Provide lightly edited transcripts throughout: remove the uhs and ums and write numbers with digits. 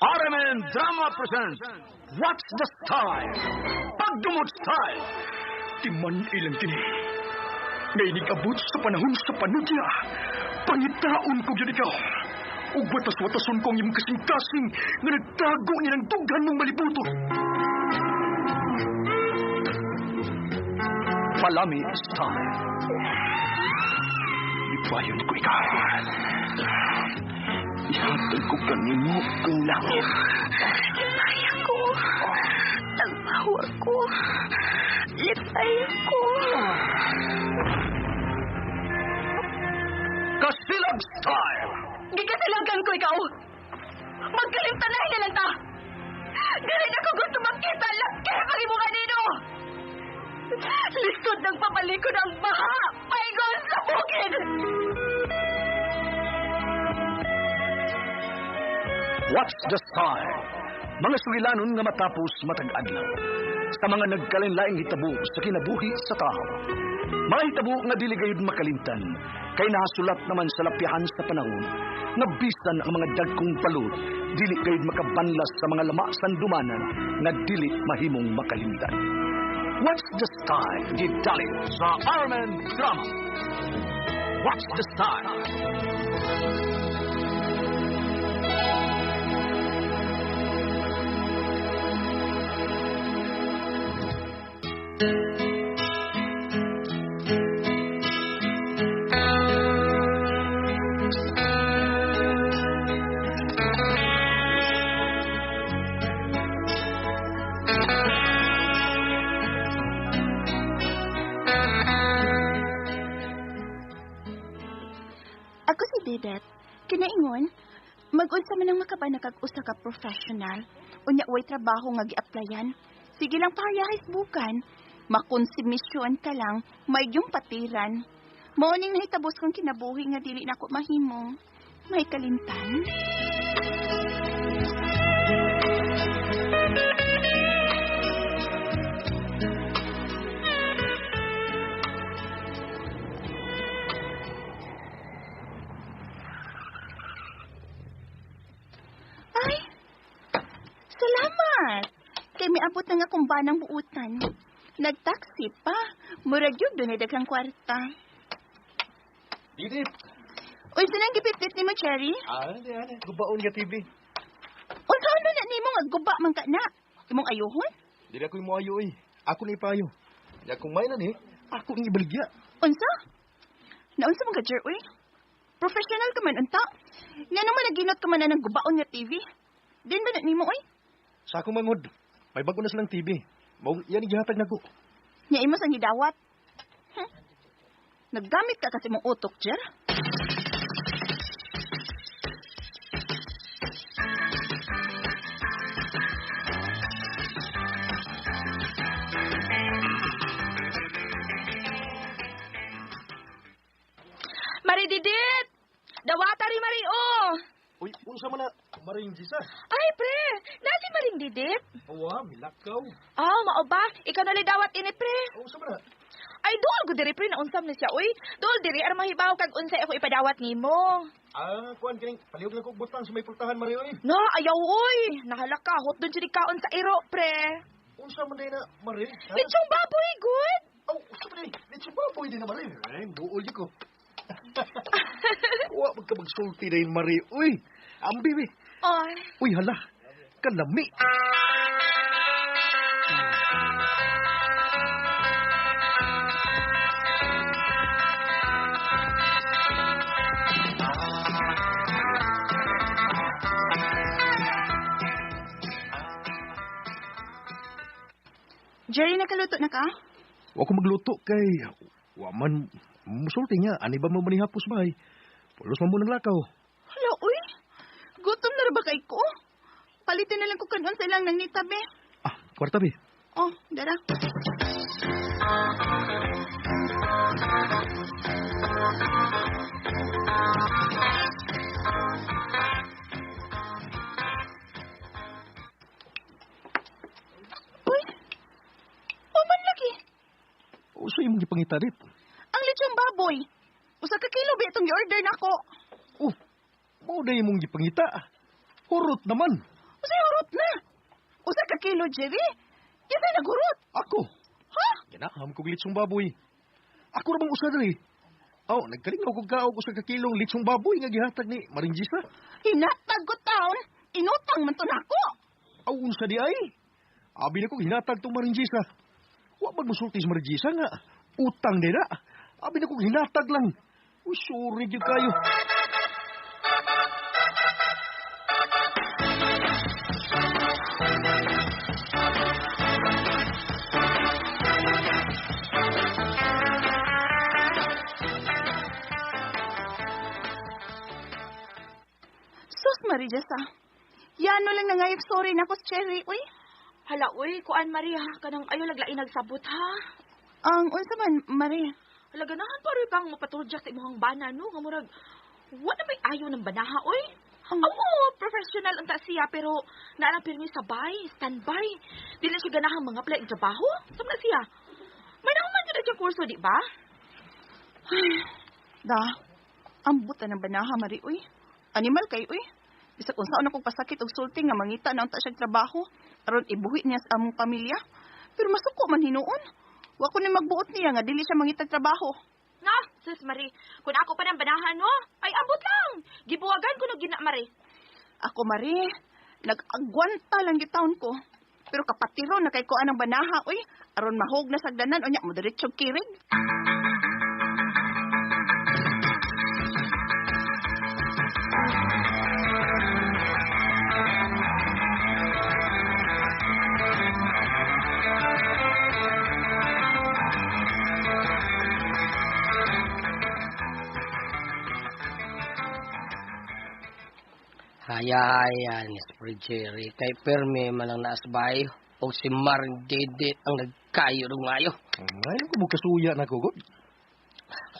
RMN Drama presents What's the Style? Pagdumot Style! Timan ilang kini. Nga abot sa panahon sa panudya. Pangitaon ko gyud ikaw. Ug watas-watason ko ang imong kasing-kasing nga nagtago niya ng dughan mong malibuton. Palami Style. Ipayon ko ikaw. Ihatag ko kanimo ang langit. Lipay ako. Tagpaw ako. Lipay ako. Kasilag Style! Gikasilagan ko ikaw. Magkalimtanahin na lang ta. Dili ako gusto makita laki pag imo kanino. Lisod ng papalikod ang baha. Paingon sa bukid. What's the Style? Mga sugilanon nga matapos matag adlaw. Sa mga nagkalinlaing hitabo sa kinabuhi sa tao. Mga hitabo nga dili gayud makalimtan, kay nahasulat naman sa lapyahan sa panahon, nga bisan ang mga dagkong palud, dili gayud makabanlas sa mga lama sandumanan nga dili mahimong makalimtan. What's the Style? Gidali sa RMN Drama. What's the Style? Ako si Didette. Kinaingon, mag-unsa man ang makabanakag usa ka professional. Unya way trabaho nga gi-applyan. Sige lang pahayahis bukan. Makonsumisyon ka lang, may yung patiran. Mao ning nahitabos kong kinabuhi nga dili nako mahimong. May kalimtan. Ay, salamat. Kay miabot na nga kung banang buutan. Nagtaksi pa. Murag yun, doon ay daghang kwarta. Didit! Uy, sinang gipit-pit ni mo, Cherry? Ah, hindi, ano. Gubaon nga TV. Unsa ano na nimo nga guba man ka na? Imong ayuhon? Dili ako yung ayo eh. Ako na ipayo. Ya kung may na ni, ako ang ibaligya. Unsa? Naunsa man ka, Jer, uy? Professional ka man, unta. Nga naman naginot ka man na ng gubaon nga TV. Din ba na nimo, uy? Sa akong mangod, may bago na silang TV. Mao yan gihatag nako. Nya imo sang gidawat. Huh? Naggamit ka kasi mong utok, Jer. Marididit! Dawata ri Mari oh! Uy, unsa man na maring gisa? Ay pre, nasi Maring Didit? Awa, milakaw. Ah, mao ba? Ikaw na dawat ini pre. Unsa man na? Ay duol ko diri pre na unsam ni siya uy. Duol diri aron mahibaw kag unsay ako ipadawat nimo. Ah, kuan kining palihog lang kog butang sa may pultahan mari oy. Na ayaw uy. Nahala ka hot dun jud kaon sa iro pre. Unsa man day na mari? Ha? Lechong baboy good. Aw, unsa man day? Lechong baboy din na mari. Ay, duol di ko. Wa man ka magsulti dayon mari uy. Ambi bi. Ay, Uy, hala. Kalami. Jerry, nakaluto na ka? Wa ko magluto kay wa man musulti niya ani ba mo manihapos bay. Pulos man mo ng lakaw. Hala, uy. Gutom na ra ba kay ko? Palitin na lang ko kanon sa ilang nang nitabi. Ah, kwarta bi. Oh, dara. Uy! Uman lagi. Usa imong gipangita dit. Ang lechong baboy. Usa ka kilo ba itong gi-order nako? Oh, mao day imong gipangita. Hurot naman. Usay hurot na. Usa ka kilo, Jerry. Kinsa naghurot? Ako. Ha? Ganaham kog litsong baboy. Ako ra bang usa diri? Oh, nagkalingaw kog kaog usa ka kilong litsong baboy nga gihatag ni Marinjisa. Hinatag ko taon. Inutang man to nako. Aw unsa di ay? Abi na ko hinatag tong Marinjisa. Wa man mosulti sa Marinjisa nga utang nila. Abi na ko hinatag lang. Uy, sorry gyud kayo. Sus, Marijasa. Yano lang nangayag sorry na ko si Cherry. Uy, Hala, uy, kuan Maria, kanang ayo laglain nagsabot ha. ang unsa man, Maria. Hala, ganahan pa rin bang mapatudyak sa imong bana, no? Nga murag, wa na may ayaw ng banaha, uy. Oo, professional ang ta siya, pero naalang pirmi sabay, standby. Dili siya ganahan mga apply ang trabaho. Sama na siya. May nahuman yun na siyang kurso, di ba? Da, ang buta ng banaha, Mari, uy. Animal kay, uy. Bisag unsaon akong pasakit og sulti nga mangita na unta siyang trabaho aron ibuhi niya sa among pamilya. Pero masuko man hinuon. Wa ko ni magbuot niya nga dili siya mangita trabaho. Na, sis Marie, kung ako pa ng banahan, no? Ay, abot lang. Gibuwagan ko no gina, Marie. Ako, Mari, nag-agwanta lang gitawon ko. Pero kapatiro na kay ko anang banaha, uy. Aron mahog na sagdanan, unya mo diretsong kirig. Haya-haya ni Spray Jerry kay perme man ang naasbay o si Maring Dede ang nagkayo ng mayo. Ngayon ko mukasuya na ko, god.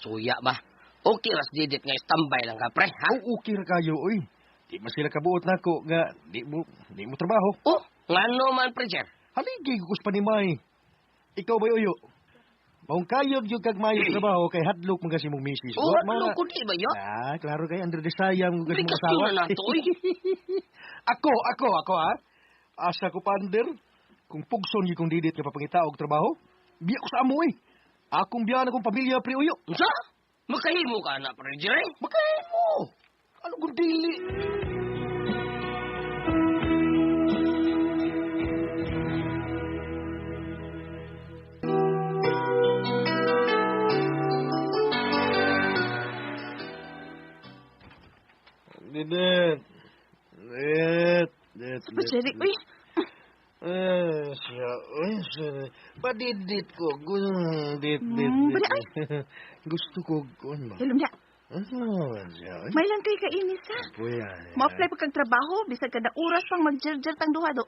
Suya ba? Okay ras Dede nga standby lang ka, pre, ha? Oh, okay ra kayo, oy. Di man sila kabuot nako nga di mo trabaho. Oh, ngano man, pre, Jer? Haligi ko sa panimay. Ikaw ba uyo? Maong kayod yung kag mayo trabaho kay hadlok man kasi mong misis. Oh, Wa, hadlok ko di ba yo? Ah, klaro kay under the sayang ko kasi mong Bigas asawa. na nato, oy. Ako ha. Asa ko pander. Kung pugson gyud kong didit nga papangita og trabaho, biya ko sa amo eh. Akong biya na kong pamilya pre uyo. Unsa? Makahimo ka na, pre, Jerry? Makahimo. Ano kung dili? Didit. Didit. Didit. Super Jerry, uy. Eh, siya. Uy, siya. Padidit ko. Dit, dit, Bali, dit. Gusto ko. Ano ba? Hilom na. Ano ba siya? Uy, May lang kay kainis, ha? Puya. Ma-apply pa kag trabaho, bisag kada oras pang magjerjer tang duha do.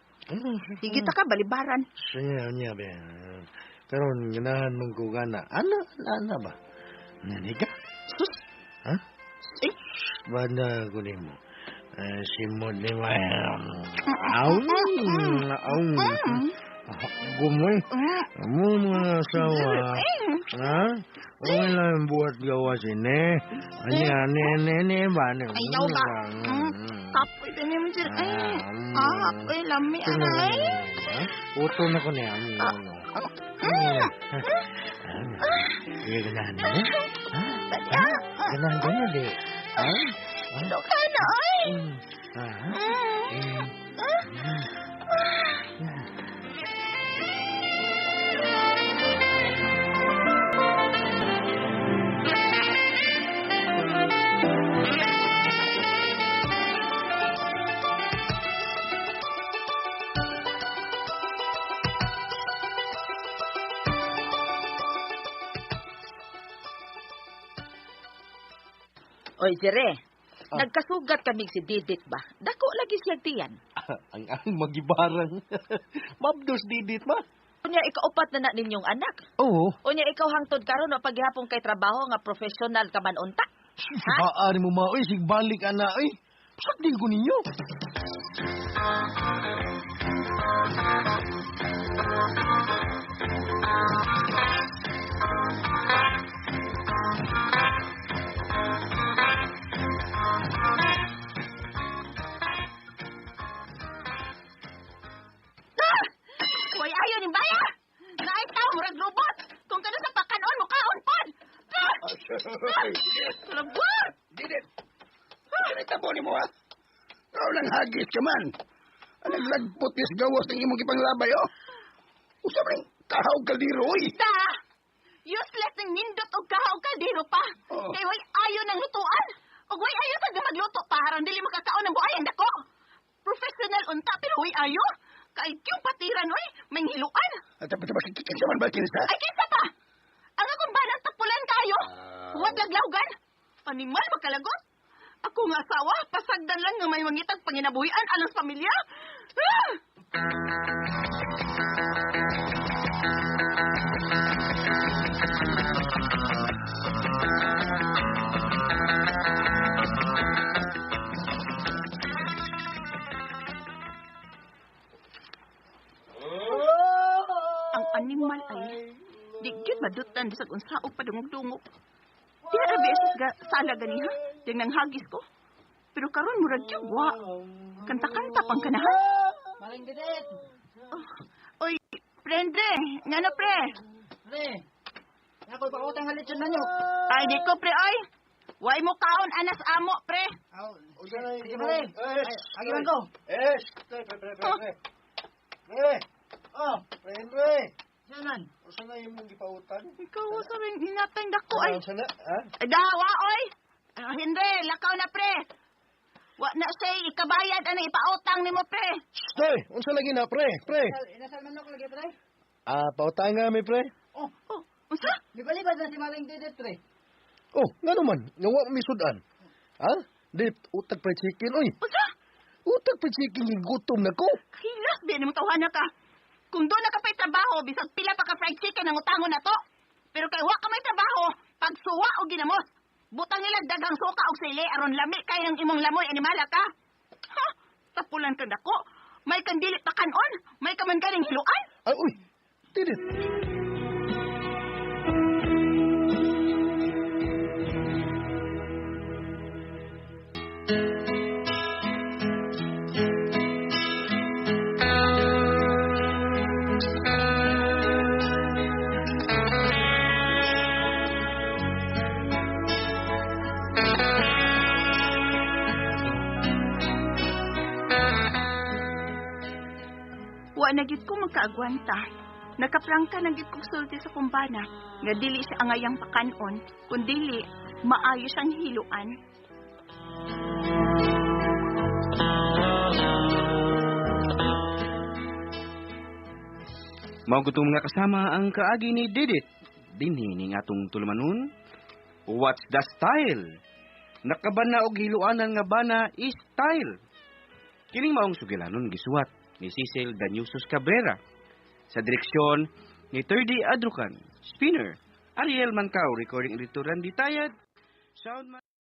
Higit ka, balibaran. Siya, niya, be. Karon, ganahan mong ko gana. Ano, ano ba? Naniga? Sus. Ha? Eh? Banda ko nimo. Simod ni Maya. Aw! Aw! Gumoy. Amo mga asawa. Ha? Okay lang buhat gawa sini. Ani, ani, ani, ani, ba? Ayaw ba? Kapoy din mo dyan. Ay, ah, ay, lami, anay. Uto na ko niya. Iya, ganahan niya. Ha? Ganahan ka niya, di? Ha? Ito ka na, ay. Ha? Oy, Jere, nagkasugat kami si Didit ba? Dako lagi siya tiyan. Ang magibarang. Mabdos Didit ma. Unya ikaupat na na ninyong anak. Oo. Unya ikaw hangtod karon wa paghihapon kay trabaho nga professional ka man unta. Ha? Baari mo ma, oy, sigbalik ana, oy. Sakdil ko ninyo. Kalabot! Didit! Kinita po ni mo, ha? Ikaw lang hagis ka man. Anong lagpot ni sa gawas ng imong gipanglabay, oh? Usap rin kahaw kaldero, oy. Ta! Useless ng nindot og kahaw kaldero pa. Oh. Kay way ayo ng lutuan. Og way ayo sa magluto pa aron dili makakaon ng buhay ang dako. Professional unta pero way ayo. Kay yung patiran oy, may hiluan. At dapat ba kinsa man ba kinsa? Ay kinsa pa? Ang akong banang tapulan kayo. Huwag laglawgan. Animal makalagot. Ako nga asawa, pasagdan lang nga may mangitag panginabuhian alang sa pamilya. Ah! Ang animal ay di gyud madutan bisag unsa og padungog-dungog. Di ra beses ga sala gani ha, ding nanghagis ko. Pero karon murag gyud wa. Kanta-kanta pang kanahan. Maring Didit! Oh, oy, prendre, ngano pre? Pre! Ako pautang halitson na nyo. Ay di ko pre oy. Way mo kaon anas amo pre. Aw, sige pre. Ay, agiman ko. Eh, pre, pre, pre, pre. Pre, Oh, pre, pre. siya man. Usa na imong gipautang? Ikaw sa rin inatang dako ay. Usa na, ha? Dawa oy. Ah, Henry, lakaw na pre. Wa na say ikabayad anang ipautang nimo pre. Stoy, unsa lagi na, pre, pre. Inasal manok lagi pre. Ah, pautang nga mi, pre. Oh, Oh, unsa? Libalibad na si Maring Didit pre. Oh, nga naman, nga wa mi sudan. Ha? Di, utag pre chicken, oy. Unsa? Utag pre chicken, gutom na ko. Hilas biya nimo tawhana ka. Kung doon na ka pa'y trabaho, bisag pila pa ka fried chicken ang utangon na to. Pero kay wa ka may trabaho, pagsuwa o ginamos. Butang ilang daghang suka og sili aron lami kay ang imong lamoy animala ka. Ha? Tapulan ka dako. May kandili pa kanon, may kaman galing hiluan. Ay, uy, Didit. Wa na gid ko magkaagwanta. Nakaprangka na gid ko sulti sa kumbana nga dili siya angayang pakanon, kundili maayo siyang hiluan. Mao gutong mga kasama ang kaagi ni Didit. Dinhi ning atong tulumanon. What's the style? Nakabana og hiluanan nga bana is style. Kining maong sugilanon gisuwat ni Cecil Danyusos Cabrera sa direksyon ni 30 Adrucan, Spinner, Ariel Mancao, recording editor Randy Tayad, Soundman.